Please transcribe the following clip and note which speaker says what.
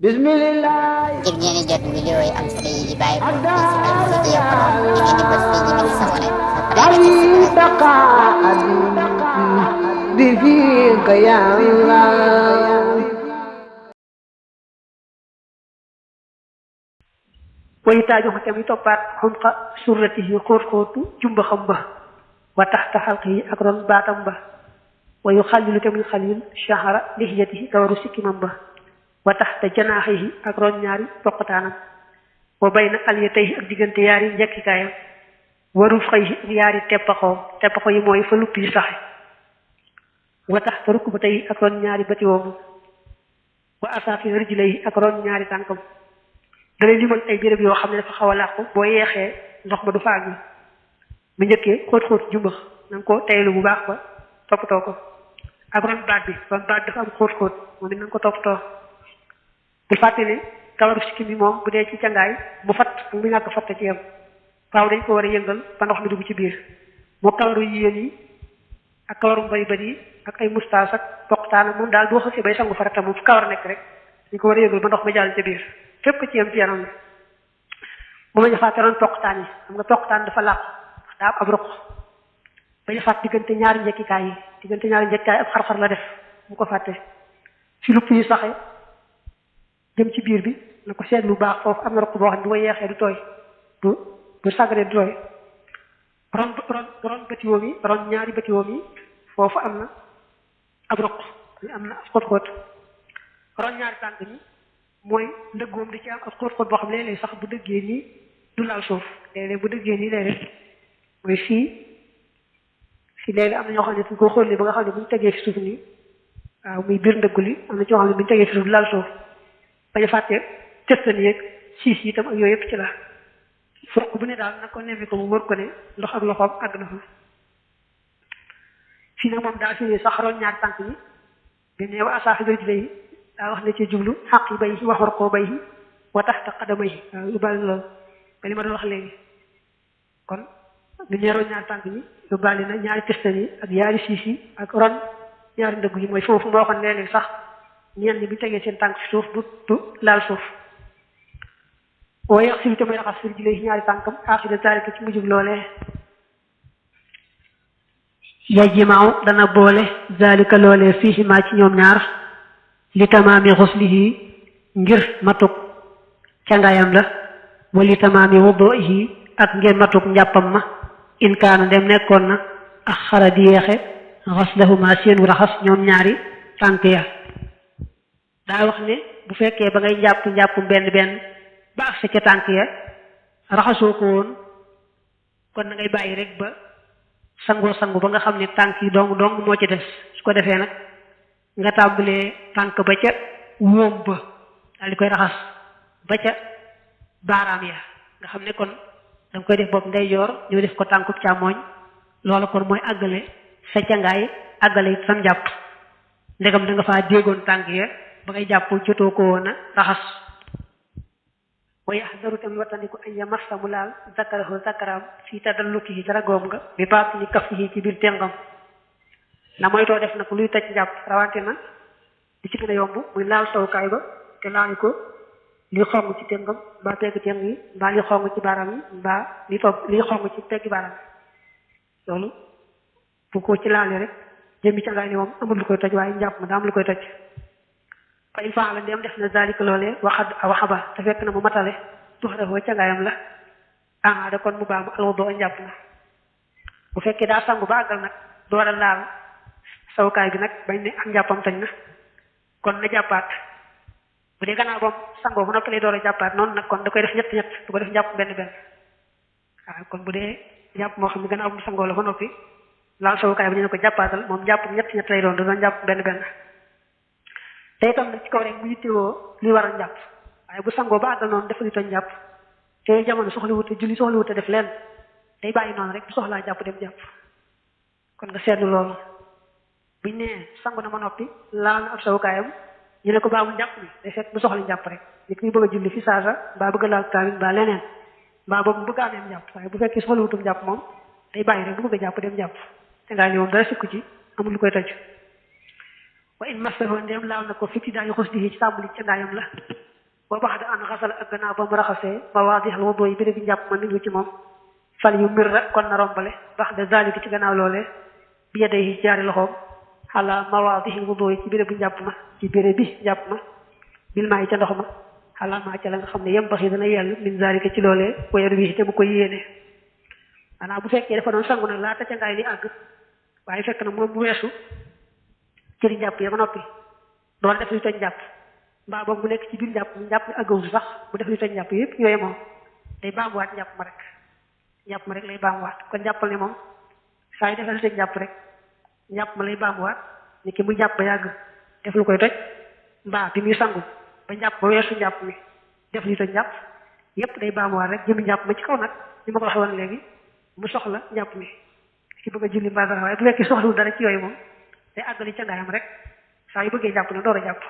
Speaker 1: Bismillah.
Speaker 2: ngir ngeen di jot vidéo yi am solo yi di bàyyi ko fii ci Al Mouridiyyah Pro ngeen di bës fii ñu bind s'abonné ba pare
Speaker 1: بفيك يا الله
Speaker 3: ويتاجو حكم توبات حمق سرته خورخوتو جumba xam ba wa tahta halqihi ak ron batam ba wa yukhallilu tamil khalil shahara lihiyatihi kawaru sikimam ba wa tahta janahihi ak ron ñaari poqatanam wa bayna aliyatihi ak digante yaari njekikayam wa rufqihi ak yaari teppaxo yi moy fa luppi saxé wa tahta rukbatayhi ak ron ñaari bati womu wa asafi rijlihi ak ron ñaari tankam da lay limal ay bërepp yo xamne dafa xawa laqku bo yexé ndox ma du faagi mu ñëkke xóot jumbax nang ko taylu bu baax ba topato ko ak ron baat bi dafa am xóot mo nang ko topato bu faté ni kawaru sikki bi mom bu dé ci ciangaay bu fat mu ñak fat ci yam faaw dañ ko wara yëngal ba ndox mi dugg ci biir mo kawaru yeen yi ak kawaru bari ak ay mustaas ak poqtaana moom daal boo xasee bay sangu farata moom fu kawar nekk rek dañ ko war a yëgal ba ndox ma jàll ca biir fépp ci yam ci yaram bi bu ma ñu fàtte roon poqtaan yi xam nga poqtaan dafa làqu daa am ab ruq ba ñu fàtt diggante ñaari njekkikaay ab xar-xar la def mu ko fàtte fi lupp yi saxe jëm ci biir bi na ko seet lu baax foofu am na ruq boo xam ne bu ko yeexee du tooy du sàggaree du tooy ron batiwoom yi ron ñaari batiwoom yi foofu am na ab ruq am na ab xóot-xóot ron ñaari tànk ñi mooy ndëggoom di ci am ab xóot-xóot boo xam ne léeg-léeg sax bu dëggee nii du laal suuf léeg-léeg bu dëggee nii léeg-léeg mooy fii léeg-léeg am na ñoo xam ne dañ ko xóolli ba nga xam ne bu ñu tegee fi suuf nii waaw muy biir ndëggu li am na ñoo xam ne bu ñu tegee fi suuf du laal suuf bañ a fàtte testan yeeg siis yi itam ak yooyu yëpp ci la furq bu ne daal nag ko nemmi ko mu wër ko ne ndox ak loxoom àgg na fa fii nag moom daa fi sax ron ñaari tànk yi bi ne wa asaafi bay lay daa wax ne ci jublu xaq yi bay wax war koo bay wa taxta xadamay waaw yu bàyyi loolu ba li ma doon wax léegi kon bi ne ron ñaari tànk yi yu bàyyi na ñaari testan yi ak yaari siis yi ak ron ñaari ndëgg yi mooy foofu moo waxoon léeg-léeg sax ñenn ñi bi tegee seen tànk fi suuf du laal suuf waaye si tamit raxas fi jëlee ñaari tànkam aaxida taalika ci mujjug loolee yajma'u dana boole zalika loolee fiihi ma ci ñoom ñaar li tamaami xuslihi ngir matuk cangayam la wa li tamaami wudu'ihi ak ngir matuk njàppam ma in kaana dem nekkoon na ak xara di yeexe xaslahuma seenu raxas ñoom ñaari tànk ya daa wax ne bu fekkee ba ngay njàpp benn ba ak sa ca tànk ya raxasoo ko woon kon na ngay bàyyi rek ba sangu ba nga xam ne tànk yi dong moo ci des su ko defee nag nga tàmbalee tànk ba ca wóom ba daal di koy raxas ba ca baaraam ya nga xam ne kon da nga koy def bopp ndeyjoor ñoo def ko tànkub càmmooñ loola kon mooy àggale sa cangaay àggale it sam jàpp ndegam da nga faa déggoon tànk ya ba ngay jàpp jotoo ko woon a raxas wa yaxdaru tamit wattandiku an yamassa mu laal zakaraam fii tadallukihi dara goom nga bi baatini kaffihi ci biir téngam la moytoo def nag luy tëj njàpp rawante na di ci gën a yomb muy laal sowukaay ba te laali ko li xong ci téngam mbaa pegg téng yi mbaa li xong ci baaraam yi mbaa li xong ci peggi baaraam yi loolu bu ko ci laali rek jëmmi ca ngaay ni moom amul lu koy toj waaye njàpp ma daa am lu koy toj fa in faala ndem def na zalika loolee waxaba te fekk na mu matale tuxarafoo cangaayam la da kon mu baamu alwudu njàpp na bu fekkee daa sangu ba àggal nag door a laal sawukaay bi nag bañ ne ak njàppam tañ na kon na jàppaat bu dee gannaaw bam sangoo ba noppi lay door a jàppaat noonu nag kon da koy def ñett du ko def njàpp benn waaw kon bu dee njàpp moo xam ne gannaaw bu sangoo la ba noppi laal sawukaay bi ñu ne ko jàppaatal moom njàpp ñett lay doon du doon njàpp benn te itam nag ci kaw rek mu yittewoo li war a njàpp waaye bu sangoo ba àggal noonu dafa li toñ njàpp te jamono soxlawute julli soxlawute def leen day bàyyi noonu rek bu soxlaa jàpp dem jàpp kon nga seetlu loolu buñ ne sangu na ma noppi laal na ab sawukaayam ñu ne ko baamul njàpp bi day fekk bu soxla njàpp rek nit ñi bëgg a julli fi saasa mbaa bëgg a laal kaamil mbaa leneen mbaa boobu mu bëgg a amee njàpp waaye bu fekkee soxlawutum njàpp moom day bàyyi rek bu bëgg a jàpp dem jàpp te ngaa ñëw dara sikku ci amul lu koy toj wa in masahu ndem laaw na ko fiti daañu xus di ci tàmbali ca ngaayam la wa baxda an xasala ak gannaaw ba mu raxasee mawaadixal wudu yi béréb bi njàpp ma minhu ci moom fal yu mir kon na rombale baxda zalika ci gannaaw loolee bi yadayhi jaari loxoom xala mawaadixil wudu yi ci béréb bi njàpp ma ci béréb bi njàpp ma bil maa yi ca ndox ma xala maa ca la nga xam ne yem baxi dana yell min zalika ci loolee wayar wi te mu koy yéene maanaam bu fekkee dafa doon sangu nag laata ca ngaay li àgg waaye fekk na moom bu weesu cëri njàpp ya ba noppi doon def li toj njàpp mbaa boog mu nekk ci biir njàpp njàpp mi àggawul sax bu def li toj njàpp yëpp ñooye moom day baamuwaat njàpp ma rek lay baamuwaat kon jàppal ne moom saa yu defee li toj njàpp rek njàpp ma lay baamuwaat ni ki mu njàpp ba yàgg def lu koy toj mbaa bi muy sangu ba njàpp ba weesu njàpp mi def li toj njàpp yëpp day baamuwaat rek jëmi njàpp ma ci kaw nag ni ma ko waxee woon léegi mu soxla njàpp mi ki bëgg a julli mbaa dara waaye bu fekkee soxlawul dara ci yooyu moom day àggali ca ngaayam rek saa yu bëggee jàpp ne door a jàpp